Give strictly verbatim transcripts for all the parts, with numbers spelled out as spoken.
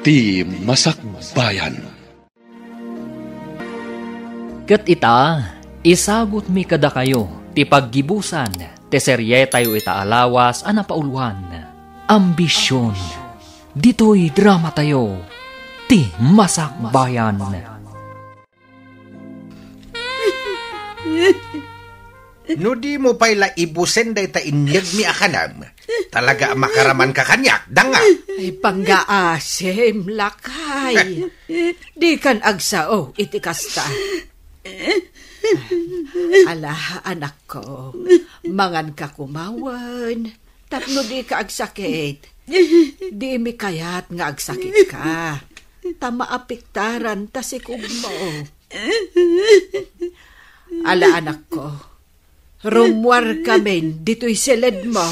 Ti Masakbayan. Ket ita, isagutmi kadakayo ti paggibusan ti serietayo ita a lawas a napauluan, Ambision. Ditoy dramatayo, Ti Masakbayan. No dimo pay la ibusen dayta inyegmi a kanam, talaga a makaramanka kaniak, danga. Ay, pangngaasim, lakay. Dikan agsao iti kasta. Ala, anakko, manganka koma wen. Tapno dika agsakit. Dimi kayat nga agsakitka. Ta maapektaran ta sikugmo. Ala, anakko, rummuarkamin ditoy siledmo.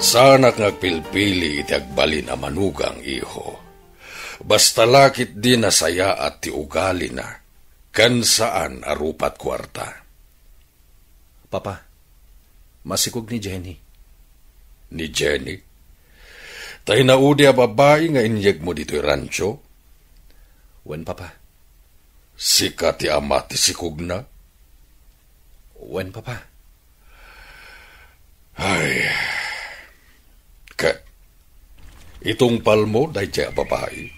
Saanak nga agpilpili iti agbalin a manugang, iho. Basta la ketdi nasayaat ti ugalina, ken saan a rupat kuarta. Papa, masikog ni Jenny. Ni Jenny? Tay naudi a babai nga inyegmo ditoy rancho? Wen, Papa. Sika ti ama ti sikogna? Wen, Papa. Ay. Ket itungpalmo daydiay a babai?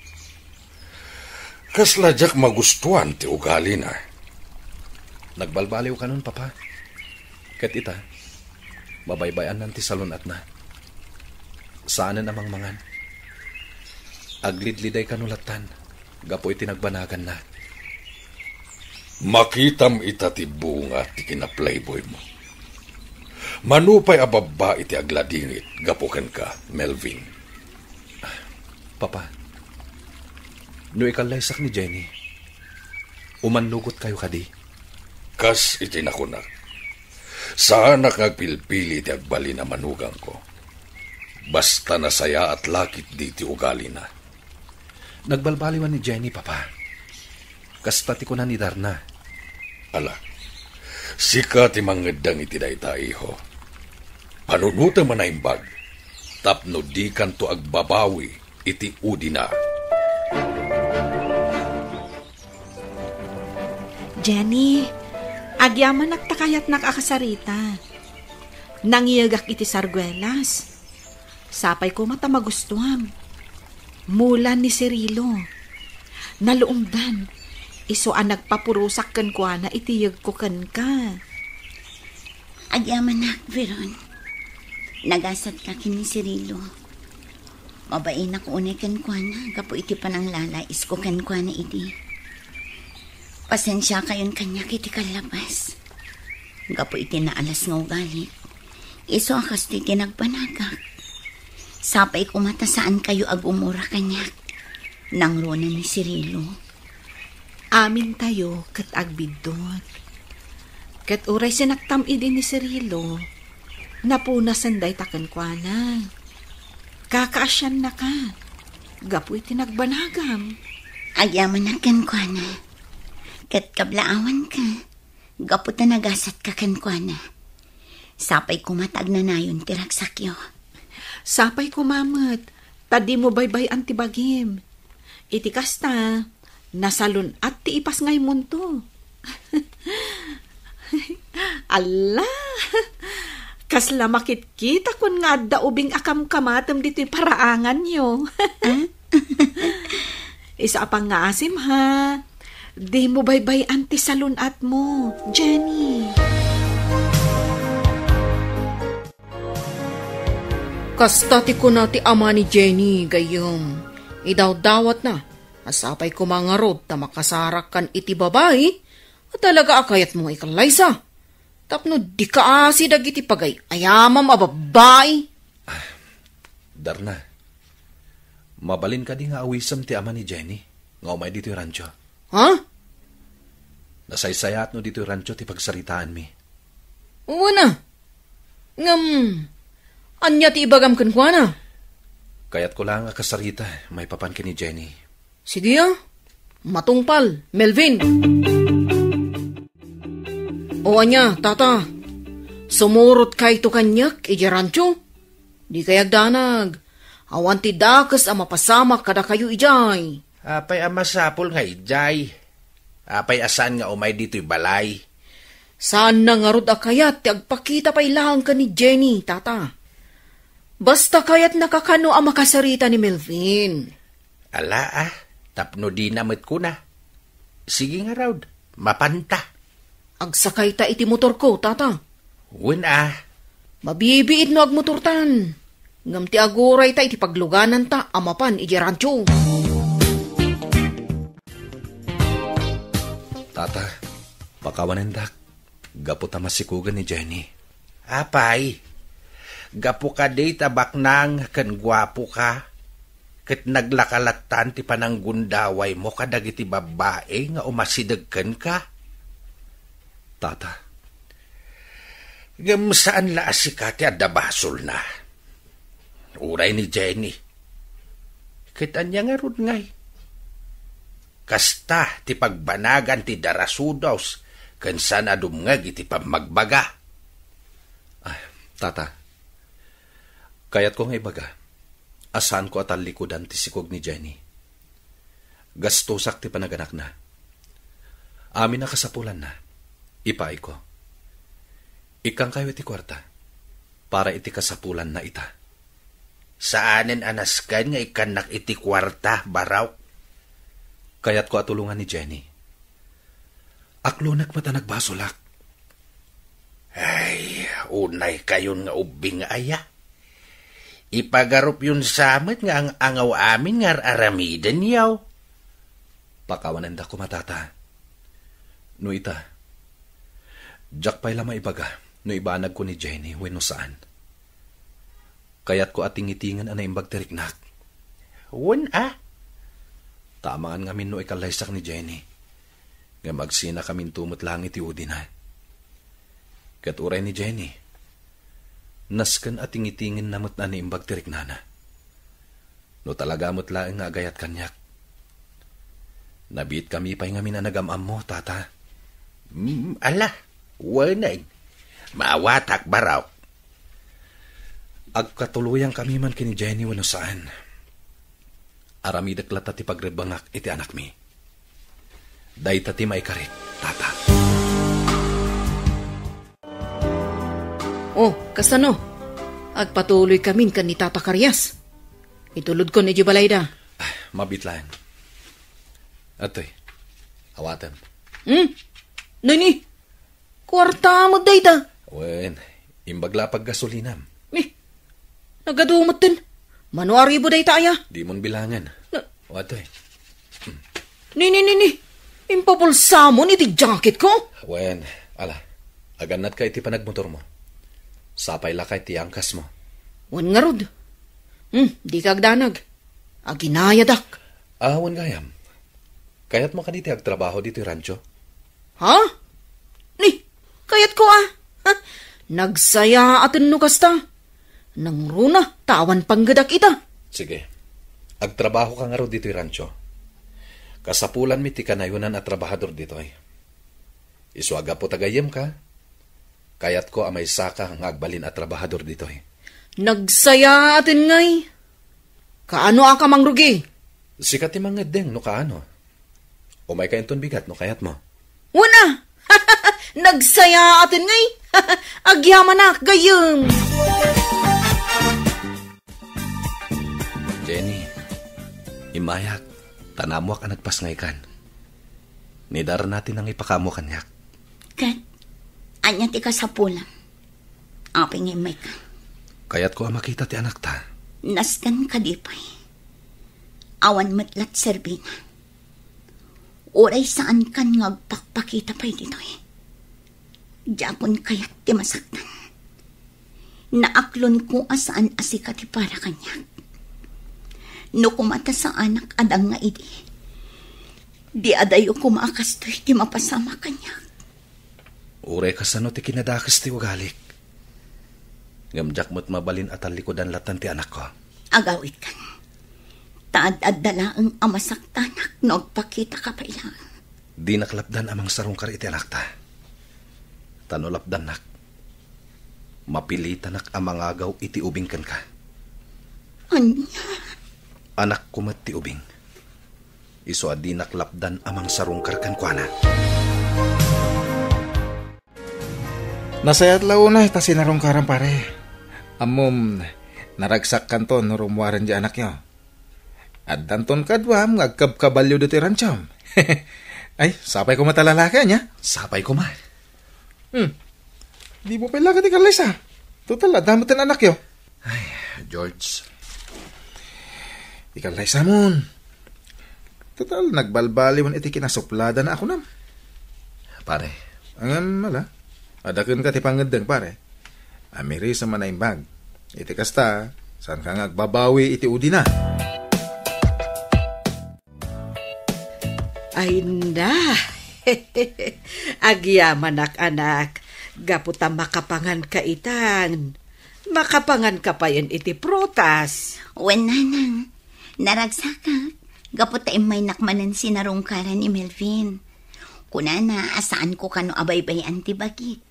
Kasla diak magustuan ti ugalina. Nagbalbaliw kanon, Papa. Ket ita, babaybay-annan ti salun-atna. Saanen a mangmangan. Aglidliday kano lattan gapu iti nagbanaganna. Makitam ita ti bunga ti kinaplayboymo. Mano pay a babbai ti agladingit gapu kenka, Melvin? Papa, no ikallaysak ni Jenny, umannugotkayo kadi? Kas iti nakunak, saanak nga agpilpili ti agbalin a manugangko. Basta nasayaat la ketdi ti ugalina. Nagbalbaliwan ni Jenny, Papa. Kasta ti kuna ni Darna. Ala, sika ti mangeddeng iti dayta, iho. Panunotem a naimbag, tapno dikanto agbabawi iti udina. Jenny, agyamanak ta kayatnak a kasarita. Nangiyegak iti sarguelas. Sapay koma ta magustuam. Mulan ni Cirilo. Naluongdan. Isu a nagpapurosak kenkuana iti yegko kenka. Agyamanak, Veron. Nagasatka ken ni Cirilo. Mabainak unay kenkuana gapu iti pananglalaisko kenkuana idi. Pasensiakayon kaniak iti kallabas. Gapu iti naalas nga ugali, isu a kastoy ti nagbanagak. Sapay koma ta saankayo a gumura kaniak. Nangruna ni Cirilo. Amintayo ket agbiddut. Ket uray sinaktam idi ni Cirilo, napunasen dayta kenkuana. Kakaasiannaka gapu iti nagbanagam. Agyamanak kenkuana, ket kablaawanka gapu ta nagasatka kenkuana. Sapay koma ta agnanayon ti ragsakyo. Sapay koma met ta dimo baybay-an ti bagim. Iti kasta, nasalun-at ti ipasngaymonto. Alla! Kasla makitkitakon nga adda ubing a kamkamatem ditoy paraanganyo. Ah? Isu a pangngaasim, ha. Dimo baybay-an ti salun-atmo, Jenny. Kasta ti kuna ti ama ni Jenny, gayyem. Idawdawatna a sapay koma ngarud ta makasarakkan iti babai a talaga a kayatmo nga ikallaysa. Tapno dika asi dagiti pagay-ayamam a babbai. Darna, mabalin kadi nga awisem ti ama ni Jenny nga umay ditoy rancho? Ha? Nasaysayaat no ditoy rancho ti pagsaritaanmi? Wen a. Ngem, ania ti ibagam kenkuana? Kayatko laeng a kasarita maipapan ken ni Jenny. Sige a, matungpal, Melvin. O ania, tata, sumurotkayto kaniak idiay rancho? Dikay agdanag. Awan ti dakes a mapasamak kadakayo idiay. Apay a masapul nga idiay? Apay a saan nga umay ditoy balay? Saanna ngarud a kayat ti agpakita pay laeng ken ni Jenny, Tata. Basta kayatna kakano a makasarita ni Melvin. Ala, ah, tapno dina met kuna. Sige ngarud, mapanta. Agsakayta iti motorko, Tata. Wen, ah. Mabibiit no agmotortan. Ngem ti agurayta iti paglugananta a mapan idiay rancho. Tata, pakawanendak. Gapu ta masikogen ni Jenny. Apay, gapu kadi ta baknang ken guapoka, ket naglaka lattan ti pananggundawaymo kadagiti babbai nga umasideg kenka? Tata. Ngem saan la a sika ti adda basolna. Uray ni Jenny. Ket ania ngarud ngay? Kasta ti pagbanagan ti darasudos ken saan a dumngeg iti pammagbaga. Ah, Tata, kayatko nga ibaga a saanko a tallikudan ti sikog ni Jenny. Gastosak ti panaganakna. Amin a kasapulanna, ipaayko. Ikkangkayo iti kuarta para iti kasapulanna ita. Saanen a nasken nga ikkannak iti kuarta, Baraw. Kayatko a tulongan ni Jenny. Aklonek met a nagbasolak. Ay, unay kayon nga ubbing aya. Ipagarupyon sa met nga ang-angaw amin nga ar-aramidenyaw. Pakawanendak koma, Tata. No ita, diak pay la maibaga no ibanagko ni Jenny wenno saan. Kayatko a tingitingen a naimbag ti riknak. Wen a? Ta amangan ngamin no ikallaysak ni Jenny. Ngem agsinakaminto met laeng iti udina. Ket uray ni Jenny, nasken a tingitingen na met a naimbag ti riknana. No talaga met laeng nga agayat kaniak. Nabiit kami pay ngamin a nagam-ammo, Tata. Mm, ala, wen. Maawatak, Baraw. Agkatuloyan kami man ken ni Jenny wenno saan. Aramidek latta ti pagrebbengak iti anakmi. Dayta ti maikarik, Tata. Oh, kasano? Agpatuloy kamin ken ni Tata Karias. Itulodkon idiay balayda. Ah, mabiit laeng. Atoy, awatem. Hmm? Nini? Kuarta met dayta. Wen, imbag la a paggasolinam. Eh, nagadu metten. Mano a ribu dayta aya? Dimon bilangen. Na- O, atoy. Ni, ni, ni, ni. Impabulsamon iti jacketko? Wen, ala. Agannatka iti panagmotormo. Sapay la kay ti angkasmo. Wen ngarud. Hmm, dika agdanag. Aginayadak. Ah, wen gayam. Kayatmo kadi ti agtrabaho ditoy rancho? Ha? Ni, kayatko a. Ha? Nagsayaaten no kasta. Nangruna, ta awan panggedak ita. Sige. Agtrabaho ka ngarud ditoy rancho. Kasapulanmi ti kanayonan a trabahador ditoy. Isu a gapu ta gayyemka, kayatko a maysaka nga agbalin a trabahador ditoy. Nagsayaaten ngay. Kaano a ka mangrugi? Sika ti mangeddeng no kaano. Umayka inton bigat no kayatmo. Wen a! Nagsayaaten ngay. Agyamanak gayyem. Jenny, immayak, ta naammoak a nagpasngaykan. Ni Darna ti nangipakaammo kaniak. Ket, ania ti kasapulam? Apay nga immayka? Kayatko a makita ti anakta. Nasken kadi pay. Awan met la ti serbina. Uray saankan nga agpakpakita pay ditoy. Diakon kayat ti masaktan. Naaklonko a saan a sika ti para kaniak. No koma ta saanak a dang nga idi, di adayo koma a kastoy ti mapasamak kaniak. Uray kasano ti kinadakes ti ugalik. Ngem diak met mabalin a tallikudan latta ti anakko. Agawidkan. Ta ad-adda laeng a masaktanak no agpakitaka pay laeng. Dinak lapdan a mangsarungkar iti anakta. Ta no lapdannak, mapilitanak a mangagaw iti ubing kenka. Ania? Anakko met ti ubing. Isu a dinak lapdan a mangsarungkar kenkuana. Nasayaat la unay ta sinarungkaram, pare. Ammom, naragsakkanto no rummuaren diay anakyo. Addanton kaduam nga agkabkabalio ditoy rantiom. Ay, sapay koma ta lalaki, ania? Sapay koma. Hmm. Dimo pay laeng ikallaysa. Total, adda met ti anakyo. Ay, George. Ikallaysamon. Total, nagbalbaliwen iti kinasupladana a kunam. Pare. Ngem, ala, adda kenka ti pangngeddeng, pare. Amirisem a naimbag. Iti kasta, saanka nga agbabawi iti udina. Ay na. Agyamanak, anak, gapu ta makapanganka itan. Makapanganka payen iti prutas. Wen, nanang, naragsakak, gapu ta immaynak manen sinarungkaran ni Melvin. Kunana a saanko kano a baybay-an ti bagik.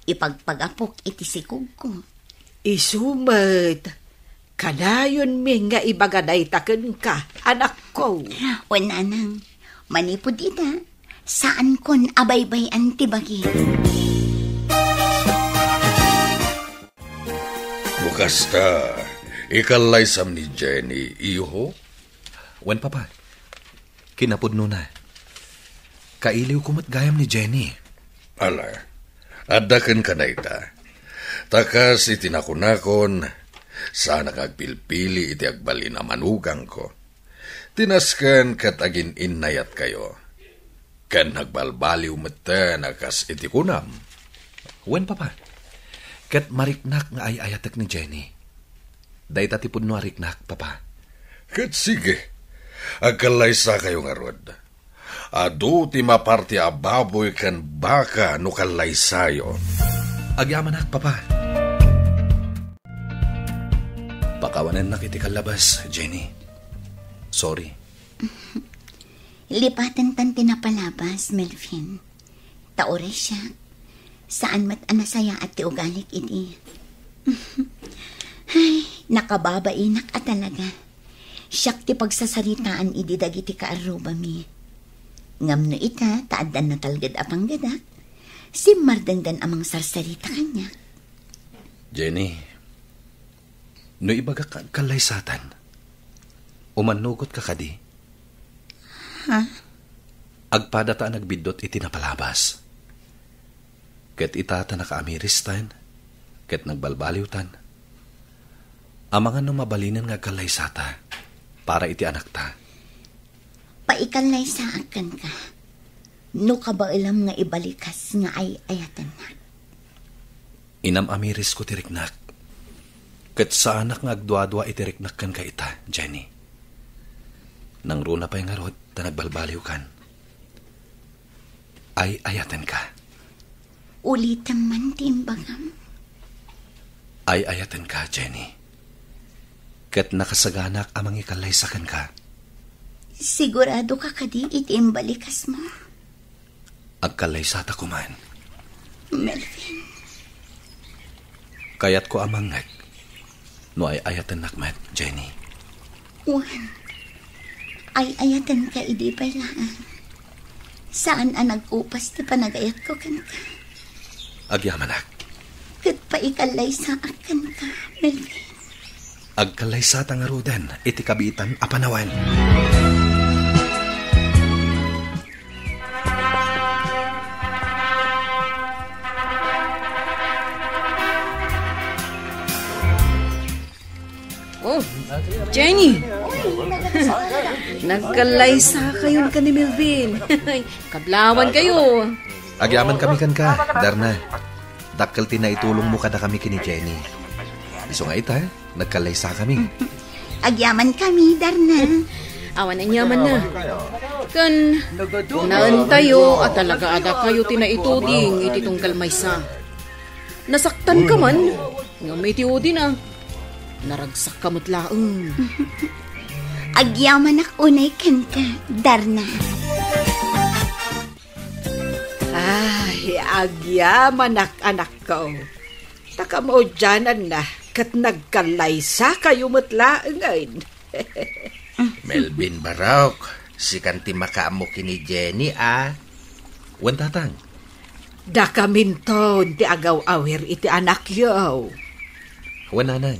Ipagpagapok iti sikogko. Isu met, kanayonmi nga ibaga dayta kenka, anakko. Wen, nanang, manipud ita, saankon a baybay-an ti bagik. No kasta, ikallaysam ni Jenny, iho? Wen, Papa. Kinapudnona, kailiwko met gayam ni Jenny. Ala, adda kenka dayta. Ta kas iti nakunakon, saanak nga agpilpili iti agbalin a manugangko. Ti nasken ket agin-innayatkayo. Ken nagbalbaliw metten a kas iti kunam. Wen, Papa. Ket mariknak nga ay-ayatek ni Jenny. Dayta ti pudno a riknak, Papa. Ket sige, agkallaysakayo ngarud. Adu ti maparti a baboy ken baka no kallaysayo. Agyamanak, Papa. Pakawanennak iti kallabas, Jenny. Sorry. Lipatentan ti napalabas, Melvin. Ta uray siak, saan met a nasayaat ti ugalik idi. Ay, nakababainak a talaga. Siak ti pagsasaritaan idi dagiti kaarrubami. Ngem no ita ta addan natalged a panggedak, simmardengdan a mangsarsarita kaniak. Jenny, no ibagak a agkallaysatan, umannugotka kadi? Ha? Agpadata a nagbiddut iti napalabas. Ket ita ta nakaamiristan, ket nagbalbaliwtan. Amangan no mabalinen nga agkallaysata para iti anakta. Paikallaysaak kenka, no kabaelam nga ibalikas nga ay-ayatennak. Inam-amirisko ti riknak, ket saanak nga agduadua iti riknak kenka ita, Jenny. Nangruna pay ngarud ta nagbalbaliwkan. Ay-ayatenka. Ulitem man ti imbagam. Ay-ayatenka, Jenny. Ket nakasaganak a mangikallaysa kenka. Siguradoka kadi iti imbalikasmo? Agkallaysatak koman. Melvin. Kayatko a mangngeg no ay-ayatennak met, Jenny. Wen, ay-ayatenka idi pay laeng. Saan a nag-upas ti panagayatko kenka. Agyamanak. Ket paikallaysaak kenka, Melvin. Agkallaysata ngaruden iti kabiitan a panawen. Oh, Jenny! Nagkallaysakayon ken ni Melvin. Kablawankayo. Agyamankami kenka, Darna. Dakkel ti naitulongmo kadakami ken ni Jenny. Isu nga ita, nagkallaysakami. Agyamankami, Darna. Awan aniamanna. Ken naentayo a talaga a dakayo ti naituding iti tunggal maysa. Nasaktanka man, ngem iti udina, naragsakka met laeng. Agyamanak unay kenka, Darna. Ay, agyamanak, anakko. Ta kamaudiananna, ket nagkallaysakayo met laengen. Melvin Barok, sikan ti makaammo ken ni Jenny, a? Wen, Tatang. Dakaminton ti agaw-awir iti anakyo. Wen, Nanang.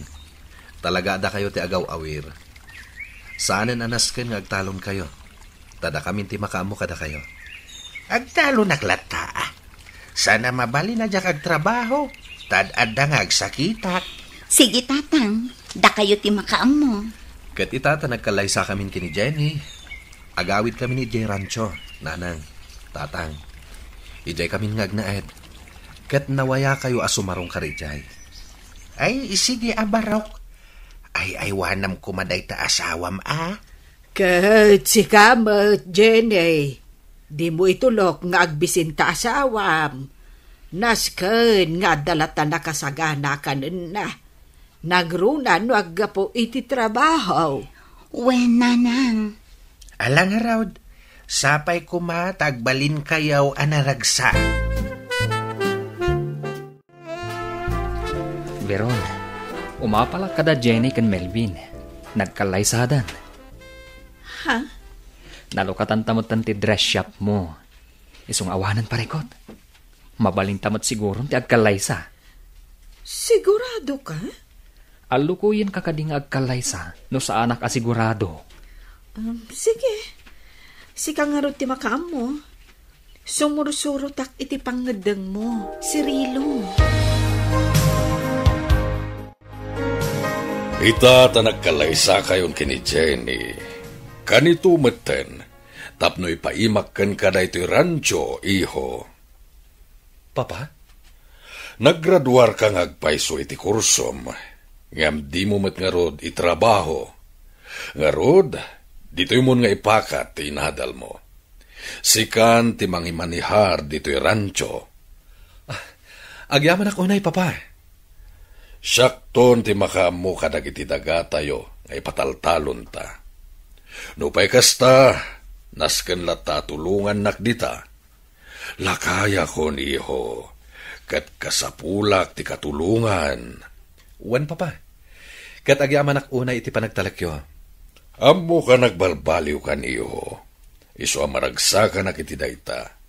Talaga a dakayo ti agaw-awir. Saanen a nasken nga agtalonkayo. Ta dakamin ti makaammo kadakayo. Agtalonak latta, a. Saan a mabalin a diak agtrabaho, ta ad-adda nga agsakitak. Sige, Tatang. Dakayo ti makaammo. Ket ita ta nagkallaysakamin ken ni Jenny, agawidkamin idiay rancho, Nanang, Tatang. Idiaykamin nga agnaed. Ket nawayakayo a sumarong karidiay. Ay, sige a, Barok. Ay-aywanam koma dayta asawam, a? Ket sika met, Jenny, dimo itulok nga agbisin ta asawam. Nasken nga adda latta nakasagana kanenna. Nagruna no aggapu iti trabaho. Wen, Nanang. Ala ngarud, sapay koma ta agbalinkayo a naragsak. Veron, umapalak kada Jenny ken Melvin. Nagkallaysadan. Ha? Nalukatanta met ti dress shop mo. Isu nga awanen parikot. Mabalinta met siguron ti agkallaysa. Sigurado ka? Allukoyenka kadi nga agkallaysa no saanak a sigurado. Um, sige. Sika ngarud ti makaammo. Sumursurotak iti pangngeddengmo, Cirilo. Ita ta nagkallaysakayon ken ni Jenny, kanito metten tapno ipaimak kenka daytoy rancho, iho. Papa? Naggraduarka nga agpayso iti kursom, ngem dimo met ngarud itrabaho. Ngarud, ditoymon nga ipakat ti inadalmo. Sikan ti mangimanihar ditoy rancho. Ah, agyamanak unay, Papa. Siakton ti makaammo kadagiti dagatayo nga ipataltalonta. Nupay kasta, nasken latta a tulongannak dita. Lakayakon, iho, ket kasapulak ti katulongan. Wen, Papa. Ket agyamanak unay iti panagtalekyo. Ammoka nagbalbaliwkan, iho. Isu a maragsakanak iti dayta.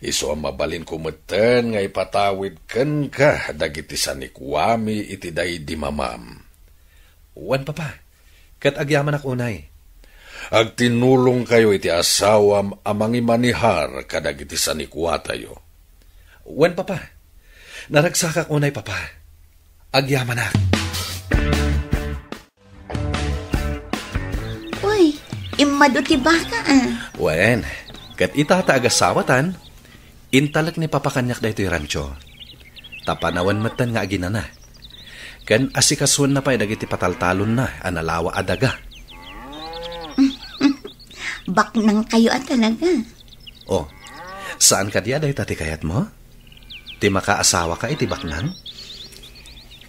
Isu a mabalinko metten nga ipatawid kenka dagiti sanikuami iti daydi mamam. Wen, Papa. Ket agyamanak unay. Agtinulongkayo iti asawam a mangimanihar kadagiti sanikuatayo. Wen, Papa. Naragsakak unay, Papa. Agyamanak. Uy, immadu ti baka, a. Wen, ket ita ta agasawatan, intalek ni Papa kaniak daytoy rancho. Ta panawen metten nga aginana. Ken asikasuenna pay dagiti pataltalonna a nalawa a daga. Baknangkayo a talaga. Oh, saan kadi a dayta ti kayatmo? Ti makaasawaka iti baknang?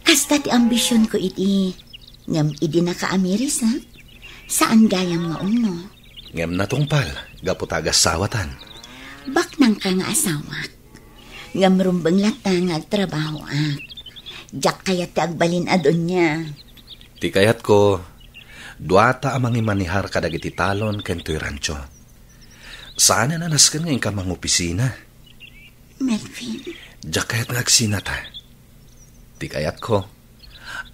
Kasta ti ambisionko idi, ngem idi nakaamirisak, saan gayam nga umno. Ngem natungpal, gapu ta agasawatan. Baknangka nga asawak. Ngem rumbeng latta nga agtrabahoak. Diak kayat ti agbalin a donia. Ti kayatko, duata a mangimanihar kadagiti talon ken toy rancho. Saanen a nasken nga inka mangopisina. Melvin. Diak kayat nga agsinata. Ti kayatko,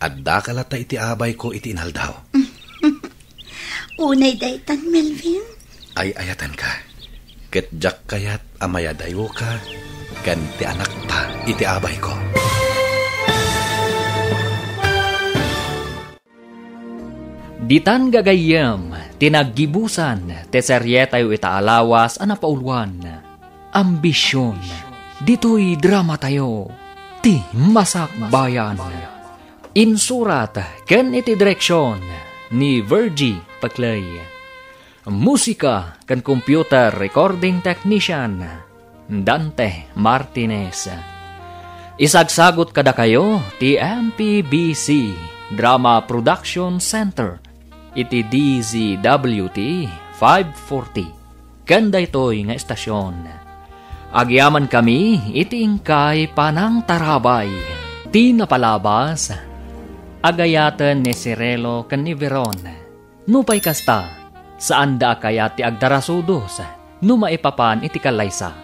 addaka latta iti abayko iti inaldaw. Unay daytan, Melvin. Ay-ayatenka. Ket diak kayat a mayadayoka ken ti anakta iti abayko. Ditan gagayyem ti naggibusan ti serietayo ita a lawas a napauluan, Ambision. Ditoy dramatayo, Ti Masakbayan. Insurat ken iti direksion ni Virgie Paclay. Musika ken computer recording technician, Dante Martinez. Isagsagut kadakayo ti M P B C Drama Production Center iti D Z W T five forty. Ken daytoy nga estasion, agyamankami iti inkay panangtarabay. Ti napalabas, Agayaten ni Cirilo ken ni Veron. Nupay kasta, saanda a kayat ti agdarasudos no maipapan iti kallaysa.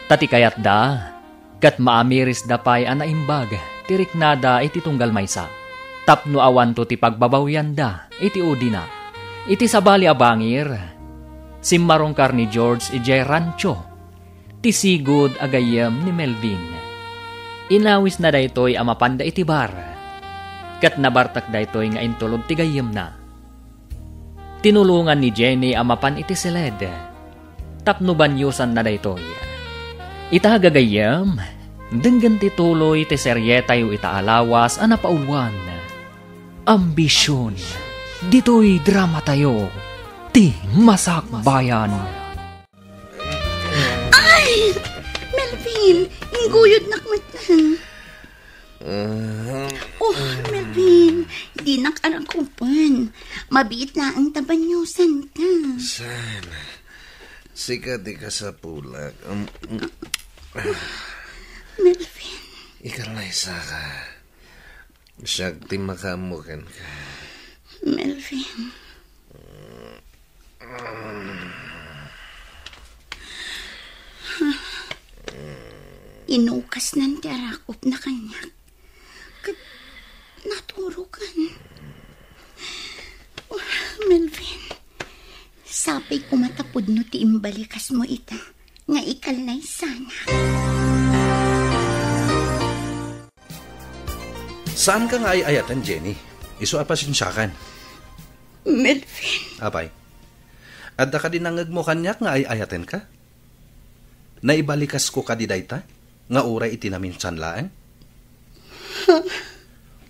Ta ti kayatda, ket maamirisda pay a naimbag ti riknada iti tunggal maysa, tapno awanto ti pagbabawianda iti udina. Iti sabali a bangir, simmarungkar ni George idiay rancho ti sigud a gayyem ni Melvin. Inawisna daytoy a mapanda iti bar, ket nabartek daytoy nga intulod ti gayyemna. Tinulongan ni Jenny a mapan iti siled tapno baniosanna daytoy. Ita, gagayyem, denggen ti tuloy ti serietayo ita a lawas a napauluan, Ambision. Ditoy dramatayo, ti Masakbayan. Ay! Melvin, ingguyodnak met. Ah. Oh, Melvin, dinak arakupen. Mabiit laeng ta baniosanka. Saan? Sika ti kasapulak. Um, um. Melvin. Ikalaysaka. Siak ti makaammo kenka. Melvin. Inukasnan ti arakupna kaniak. Ket naturokan. Oh, Melvin, sapay koma ta pudno ti imbalikasmo ita nga ikallaysanak. Saanka nga ay-ayaten, Jenny. Isu a pasensiakan. Melvin. Apay, adda kadi nangngegmo kaniak nga ay-ayatenka? Naibalikasko kadi dayta nga uray iti naminsan laeng?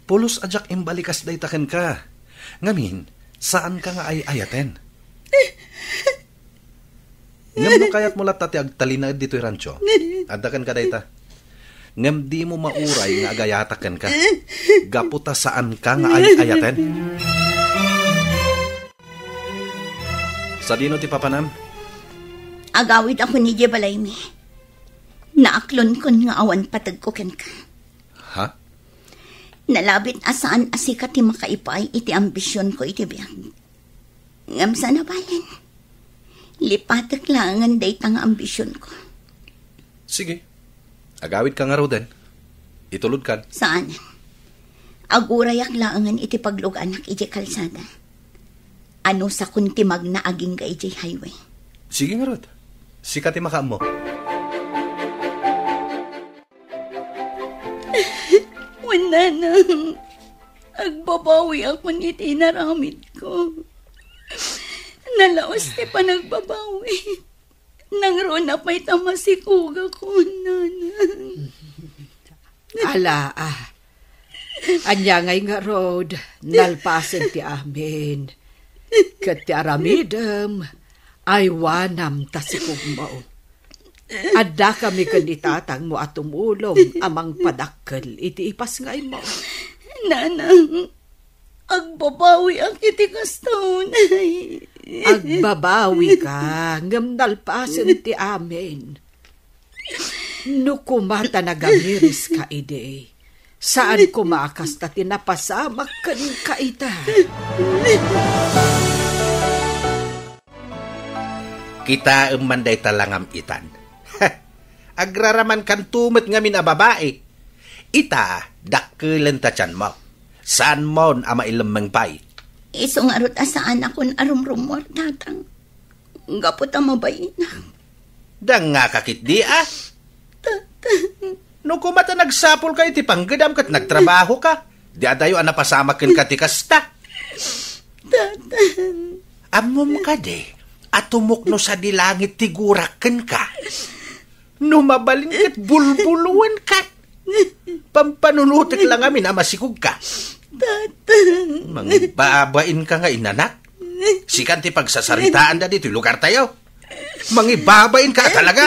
Pulos a diak imbalikas dayta kenka. Ngamin, saanka nga ay-ayaten. Ngem no kayatmo latta ti agtalinaed ditoy rancho, adda kenka dayta. Ngem dimo mauray nga agayatak kenka, gapu ta saanka nga ay-ayaten. Sadino ti papanam? Agawidakon idiay balaymi. Naaklonkon nga awan pategko kenka. Ha? Nalabit a saan a sika ti makaipaay iti ambisionko iti biag. Ngem saan a balen, lipatek laengen dayta nga ambisionko. Sige. Agawidka ngaruden. Itulodkan. Saan. Agurayak laengen iti pagluganak idiay kalsada. Anusakon ti magna agingga idiay highway. Sige ngarud. Sika ti makaammo. Wen, nanang, agbabawiakon iti inaramidko. Nalaus ti panagbabawi. Nangruna pay ta masikogakon, nanang. Ala, ah. Ania ngay ngarud, nalpasen ti amin. Ket ti aramidem, aywanam ta sikogmo. Addakami ken ni tatangmo a tumulong a mangpadakkel iti ipasngaymo. Nanang, agbabawiak iti kasta unay. Agbabawika, ngem nalpasen ti amin. No koma ta nagamiriska idi, saan koma a kasta ti napasamak kenka ita. Kitaem man dayta langam itan. Agraramankanto met ngamin a babai. Ita, dakkelen ta tianmo. Saanmon a mailemmeng pay. Isu ngarud a saanakon a rumrummuar, tatang. Gapu ta mabainak. Dangngaka ketdi, a? Tatang. No koma ta nagsapulka iti panggedam ket nagtrabahoka, di adayo a napasamak kenka ti kasta. Tatang. Ammom kadi a tumukno sadi langit ti gurak kenka? No mabalin ket bulbuluenka. Pampanunotek la ngamin a masikogka. Tatang. Mangibabainka nga inanak. Sikan ti pagsasaritaanda ditoy lugartayo. Mangibabainka a talaga.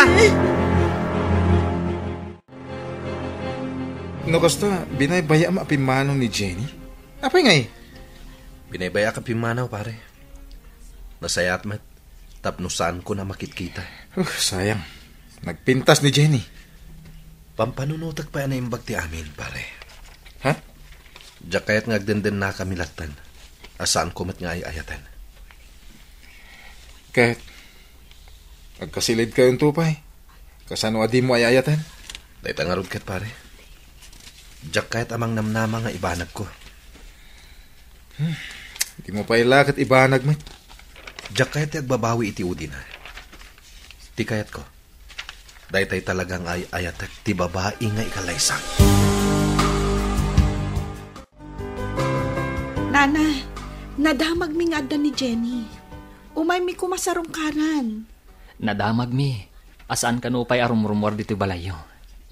No kasta, binaybaya-am a pimmanaw ni Jenny? Apay ngay? Binaybayaak a pimmanaw, pare. Nasayaat met tapno saanko a makitkita. Uh, sayang. Nagpintas ni Jenny. Pampanunotek pay a naimbag ti amin, pare. Ha? Diak kayat nga agdendennakami latten, a saanko met nga ay-ayaten. Ket, agkasilidkayonto pay. Kasano a dimo ay-ayaten? Dayta ngarud ket, pare. Diak kayat a mangnamnama nga ibanagko. Hmm, dimo pay la ket ibanag met. Diak kayat ti agbabawi iti udina. Ti kayatko, daytay talaga nga ay-ayatek ti babai nga ikalaysak. Nana, nadamagmi nga adda ni Jenny. Umaymi koma sarungkaran. Nadamagmi. A saan kano pay a rumrumuar ditoy balayyo.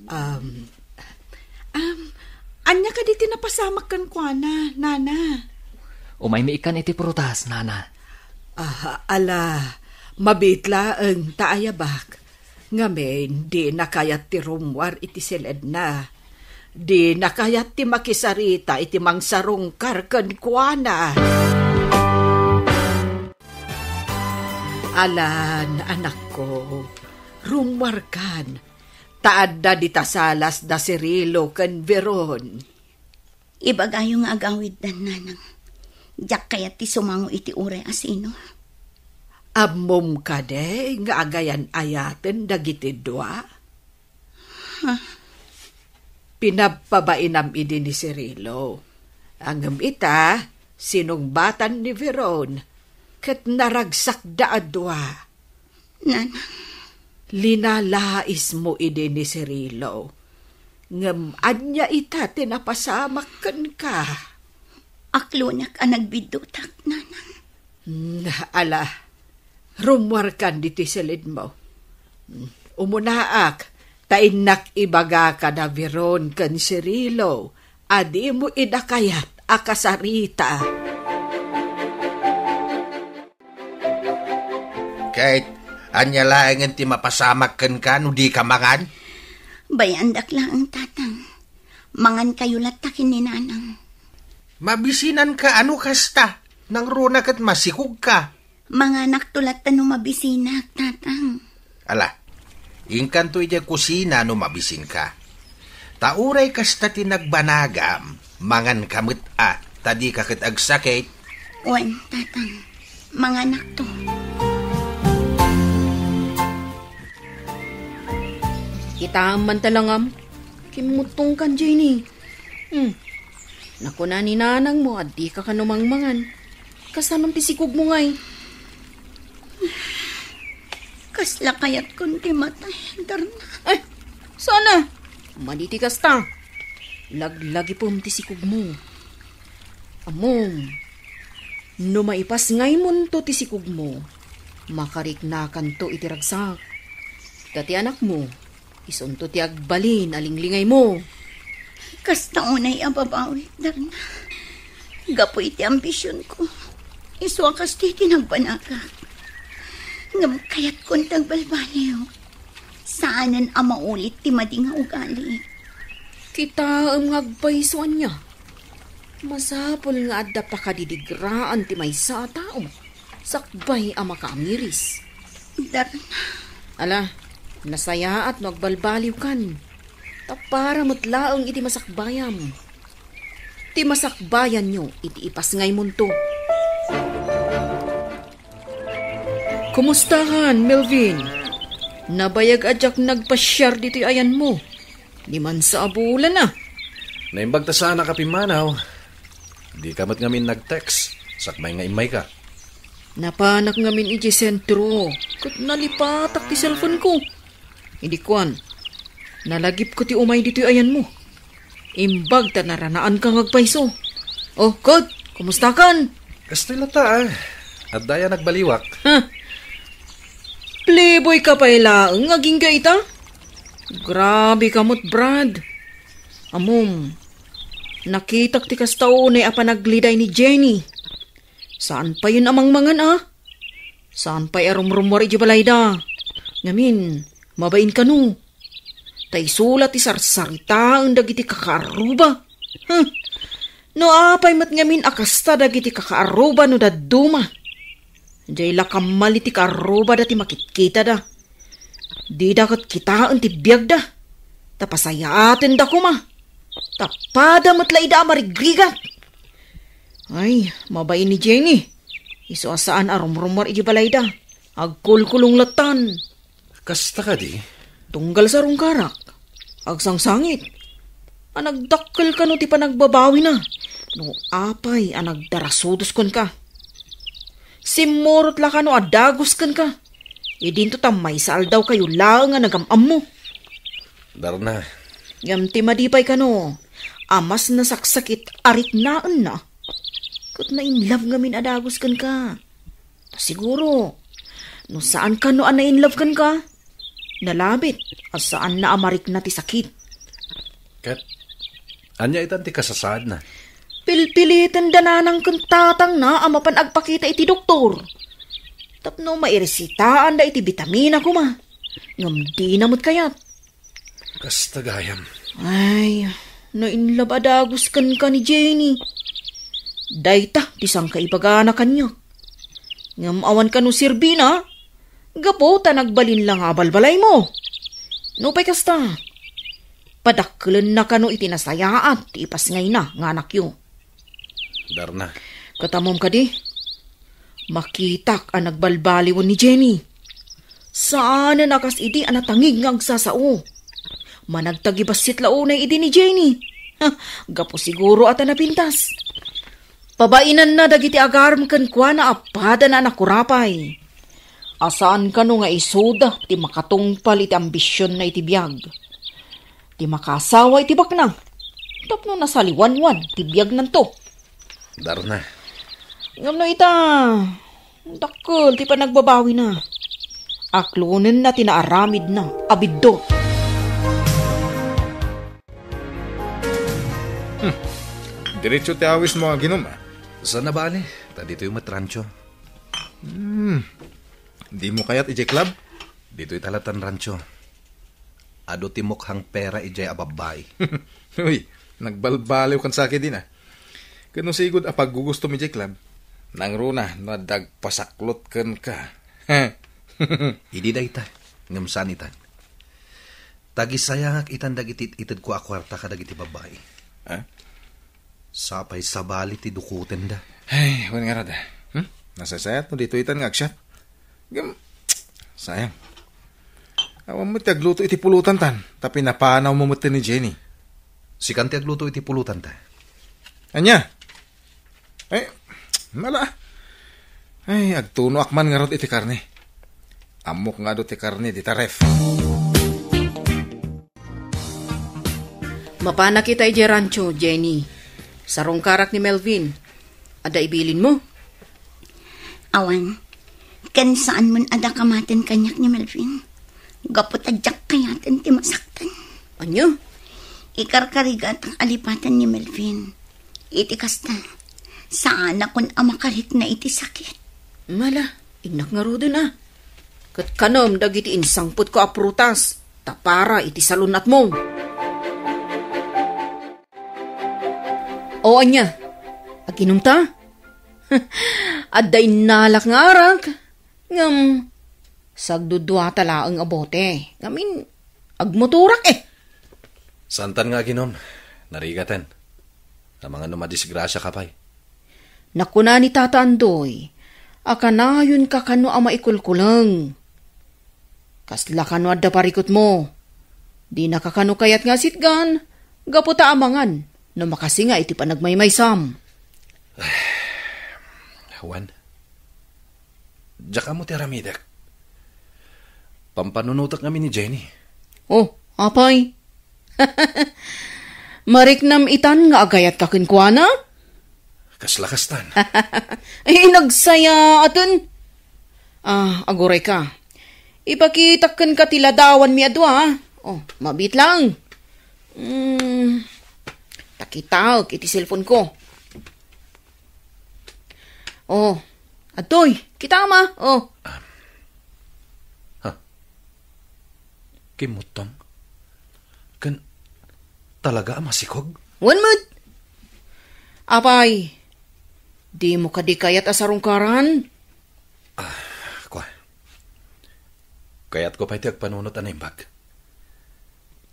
Um, um, ania kadi ti napasamak kenkuana, Nana? Umaymi ikkan iti prutas, Nana. Ah, ala, mabiit laeng ta ayabak. Ngamin, dina kayat ti rummuar iti siledna. Dina kayat ti makisarita iti mangsarungkar kenkuana. Alan, anakko, rummuarkan, ta adda dita salas da Cirilo ken Veron. Ibagayo nga agawiddan, nanang. Diak kayat ti sumango iti uray a sino. Ammom kadi nga agayan-ayaten dagiti dua? Ha? Pinappabainam idi ni Cirilo. Ngem ita, sinungbatan ni Veron, ket naragsakda a dua. Nanang. Linalaismo idi ni Cirilo. Ngem ania ita ti napasamak kenka? Aklonak a nagbiddutak, nanang. Hmm, ala, rummuarkan ditoy silidmo. Hmm, umunaak, ta innak ibaga kada Veron ken Cirilo a dimo ida kayat a kasarita. Ket ania laengen ti mapasamak kenka no dika mangan? Bayandak laeng, tatang. Mangankayo latta ken ni nanang. Mabisinanka a no kasta, nangruna ket masikogka. Manganakto latta no mabisinak, tatang. Ala, inkanto idiay kusina no mabisinka. Ta uray kasta ti nagbanagam, manganka met a, ta dika ket agsakit. Wen, tatang, manganakto. Kitaem man ta langam, kimmuttongkan, Jenny. Hmm. Nakuna ni nanangmo a dika kano mangmangan. Kasanon ti sikogmo ngay? Kasla kayatkon ti matay, Darna. Ay, sana! Madi ti kasta. Laglagipem ti sikogmo. Ammom, no maipasngaymonto ti sikogmo, makariknakanto iti ragsak. Ta ti anakmo, isunto ti agbalin a linglingaymo. Kasta unay a babawi, Darna. Gapu iti ambisionko, isu a kasta ti nagbanagak. Ngem kayatkon ti agbalbaliw. Saanen a maulit ti madi nga ugali. Kitaem nga agpayso ania. Masapul nga adda pakadidigraan ti maysa a tao sakbay a makaamiris. Darna. Ala, nasayaat no agbaliwkan. Ta para met laeng iti masakbayam. Ti masakbayanyo iti ipasngaymonto. Kumustakan, Melvin? Nabayag a diak nagpasiar ditoy ayanmo. Dimansa a bulan a. Naimbag ta saanak a pimmanaw. Dika met ngamin nag-text, sakbay nga immayka. Napanak ngamin idiay sentro, ket nalipatak ti cellphone ko. Idi kuan, nalagipko ti umay ditoy ayanmo. Imbag ta naranaanka nga agpayso. O, ket, kumustakan? Kastoy latta, a. Adda aya nagbaliwak. Ha? Playboy ka pay laeng agingga ita? Grabe ka met, Brad. Ammom, nakitak ti kasta unay a panagliday ni Jenny. Saan payen a mangmangan, a? Saan pay a rumrumuar idiay balayda? Ngamin, mabain kano. Ta isu la ti sarsaritaen dagiti kakaarruba. Hm. No apay met ngamin a kasta dagiti kakaarruba no dadduma. Diay la kammali ti kaarrubada ti makitkitada. Dida ket kitaen ti biagda. Ta pasayaatenda koma. Ta pada met la ida a marigrigat. Ay, mabain ni Jenny. Isu a saan a rumrumuar iti balayda. Agkulkulong lattan. Kasta kadi? Tunggal sarungkarak. Agsangsangit. A nagdakkel kano ti panagbabawina. No apay a nagdarasudos kenka. Simmurot la kano a dagus kenka. Idinto ta maysa aldawkayo laeng a nagam-ammo. Darna. Ngem ti madi pay kano, a mas nasaksakit a riknaenna. Ket na-in love ngamin a dagus kenka. Ta siguro, no saan kano a na-in love kenka, nalabit a saanna a marikna ti sakit. Ket ania itan ti kasasaadna? Pilpiliten da nanang ken tatangna a mapan agpakita iti doktor. Tapno mairesitaanda iti bitamina koma. Ngem dina met kayat. Kasta gayam. Ay, na-in love a dagus kenka ni Jenny. Dayta ti sangkaibagana kaniak. Ngem awan kano serbina, gapu ta nagbalin la nga abalbalaymo. Nupay kasta, padakkelenna kano iti nasayaat ti ipasngayna nga anakyo. Darna. Ket ammom kadi, makitak a nagbalbaliwen ni Jenny. Saanen a kas idi a natangig nga agsasao. Managtagibassit la unay idi ni Jenny. Ha, gapu siguro a ta napintas. Pabainanna dagiti agarem kenkuana a padana a nakurapay. A saan kano nga isuda ti makatungpal iti ambisionna iti biag. Ti makaasawa iti bakna. Tapno nasaliwanwan ti biagnanto. Darna. Ngem no ita, dakkel ti panagbabawina. Aklonenna ti naaramidna a biddut. Hmm. Diretso ti awismo, aginom, a? Saan a bale, ta ditoy met rancho. Hmm. Dimo kayat idiay club? Ditoy ta lattan rancho. Adu ti mukhang pera idiay a babbai. Uy, nagbalbaliw kan saki din, a. Ket no sigud a paggugustom idiay club, nangruna no adda agpasaklot kenka. Idi dayta, ngem saan itan. Tagisayangak itan dagiti it-itedko a kuarta kadagiti babbai. Ha? Sapay sabali ti dukotenda. Ay, wen ngarud, a. Hmm? Nasaysayat no ditoy itan nga agsiat. Ngem, sayang. Awan met ti agluto iti pulutan tan, ta pinapanawmo met ni Jenny. Sikan ti agluto iti pulutan ta. Ania? Ay, mala. Ay, agtunoak man ngarud iti karne. Ammok nga adu ti karne dita ref. Mapana kita idiay rancho, Jenny. Sarungkarak ni Melvin. Adda ibilinmo? Awan. Ken saan man a dakamaten kaniak ni Melvin. Gapu ta diak kayaten ti masaktan. Ania? Ikarkarigatak a lipaten ni Melvin. Iti kasta, saanakon a makarikna iti sakit. Mala, innak ngaruden, a. Ket kanem dagiti insangpetko a prutas, ta para iti salun-atmo. O ania? Aginom ta? Adda innalak nga arak, ngem sagduduata laeng a bote. Ngamin, agmotorak, e. Saantan nga aginom, narigaten. Amangan no madisgrasiaka pay. Nakuna ni Tata Andoy a kanayonka kano a maikulkuleng. Kasla kano adda parikutmo. Dinaka kano kayat nga asitgan, gapu ta amangan no makasinga iti panagmaymaysam. Wen, diak ammo ti aramidek. Pampanunotek ngamin ni Jenny. O, apay? Mariknam itan nga agayatka kenkuana? Kasla kastan. Ay, nagsayaaten. A, agurayka. Ipakitak kenka ti ladawanmi a dua, a. O, mabiit laeng. Mm, ta kitaek iti cellphone-ko. O, adtoy, kitaem, a. O. Ha? Kimmuttong? Ken talaga a masikog? Wen met. Apay, dimo kadi kayat a sarungkaran? A, kua. Kayatko pay ti agpanunot a naimbag.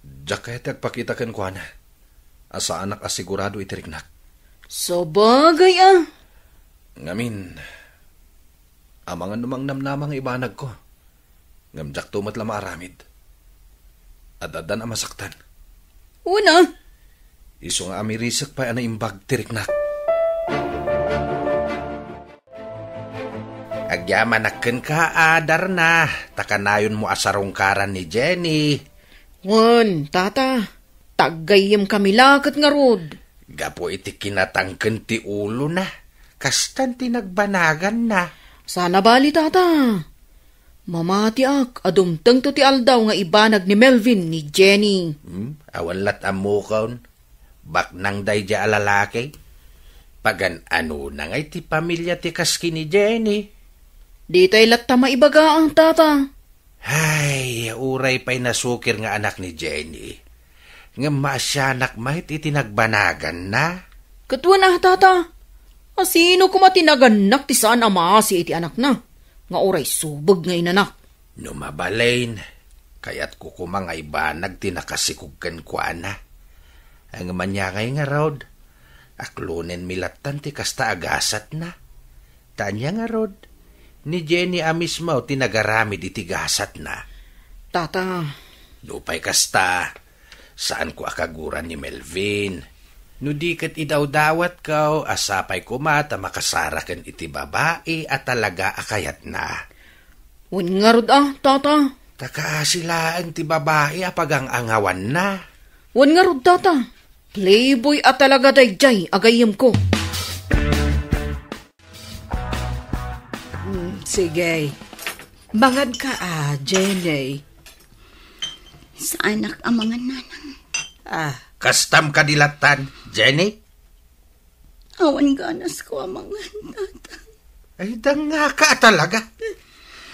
Diak kayat ti agpakita kenkuana. a saanak a sigurado iti riknak. Sabagay a. Ngamin, amangan no mangnamnama nga ibanagko. Ngem diakto met la maaramid. Ad-addan a masaktan. Una. Isu nga amirisek pay a naimbag ti riknak. Agyamanak kenka, a Darna, ta kanayonmo a sarungkaran ni Jenny. Wen, tata, taggayyemkami la ket ngarud. Gapu iti kinatangken ti ulona, kastan ti nagbanaganna. Sana bali, tata. Mamatiak a dumtengto ti aldaw nga ibanag ni Melvin ni Jenny. Hmm? Awan lat ammokon. Baknang daydiay a lalaki. Pagan-anona ngay ti pamilia ti kas ken ni Jenny? Ditay latta maibaga, a, tata. Ay, uray pay nasukir nga anak ni Jenny. Ngem maasianak met iti nagbanaganna. Ket wen a, tata. A sino koma ti nagannak ti saan a maasi iti anakna, nga uray subeg nga inanak? No mabalin, kayatko koma nga ibanag ti nakasikog kenkuana. Ngem ania ngay ngarud, aklonenmi lattan ti kasta a gasatna. Ta ania ngarud, ni Jenny a mismo ti nagaramid iti gasatna. Tata. Nupay kasta, saanko a kaguran ni Melvin. No di ket idawdawatko, a sapay koma ta makasaraken iti babai a talaga a kayatna. Wen ngarud a, tata. Ta kaasi laeng ti babai a pagang-angawanna. Wen ngarud, tata. Playboy a talaga daydiay a gayyemko. Mm, sige. Manganka a, Jenny. Saanak a mangan, nanang. Ah. Kastam kadi lattan, Jenny? Awan ganasko a mangan, tata. Ay, dangngaka a talaga.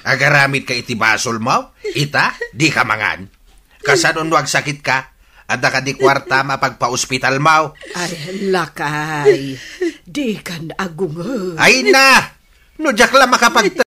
Agaramidka iti basolmo? Ita, dika mangan. Kasano no agsakitka? Adda kadi kuartam a pagpaospitalmo? Ay, lakay. Dikan agungod. Ay na! No diak la makapag-